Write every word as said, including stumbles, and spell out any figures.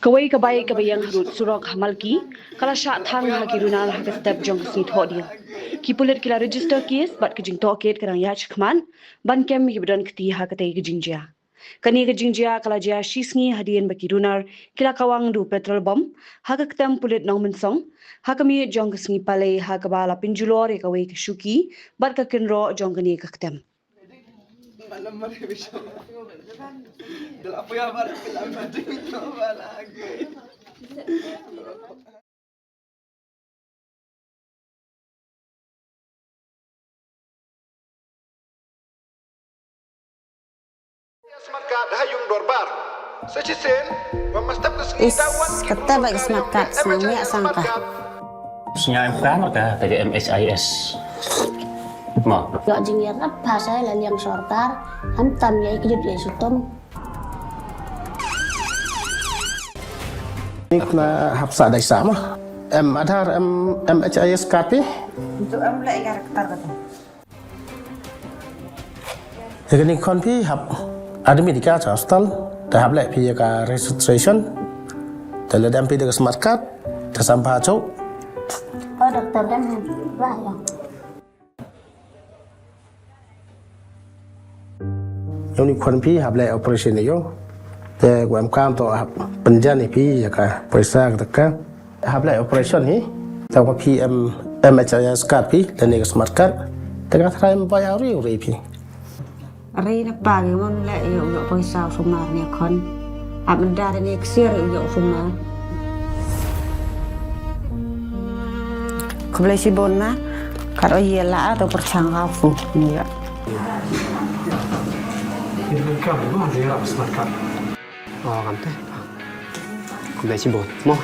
Kawei ka bike kaba ïeng harud surok ha Malki ka la shah thang ha ki runar ha ka step jong ka sngi Thohdieng. Ki pulit ki la register case bad ka jingtohkit ka dang ïaid shakhmat ban kem ïa kiba don kti ha katei ka jingjia. Kane ka jingjia ka la jia shi sngi hadien ba ki runar ki la kawang da u petrol bomb ha ka ktem pulit Nongmynsong ha ka miet jong ka sngi Palei, ha kaba la pynjulor ïa kawei ka shuki bad ka kynroh jong kane ka ktem. Smartcard ha ïung dorbar. Sa shisien, wa mastap ka sngi. Is, tawan kata ba ka smartcard, sang ïa sang ka. Sngewbha marka ka M H I S. Mo. Ïoh jingïarap ha sa la liang sorkar, khamtam ïa ki jut ïa sutom. Ni kena hap sa dai sa ma. Em Aadhaar, em, M H I S card phi? Itu em leh ïa ka rektar kata. Ïa kane khon phi hap admit ïa ka cha hospital, te hap leh phi ïa ka registration. Te lada em phi da ka smart card, te sam pha chok. Oh, doktor, dang ba ïa. Ïa une khon phi hap leh operation ïa u. Te u em kam to hap pynjan ïa phi ïa ka poisa ka taka. Hap leh operation hi. Te wa phi em M H I S card phi, lane ka smart card. Te ka tharai em ba ïa u ri u ri phi. Ri na pa ngi mon leh ïa u ïoh poisa u sumar ne khon. Hap mynta ne ksiar ïa u ïoh u sumar. Khublei shibun na. Kat o ïa la to pyrchang ka fu ïa. Ini kan kamu mah dia harus makan. Oh, kan teh. Khublei shibun. Mo.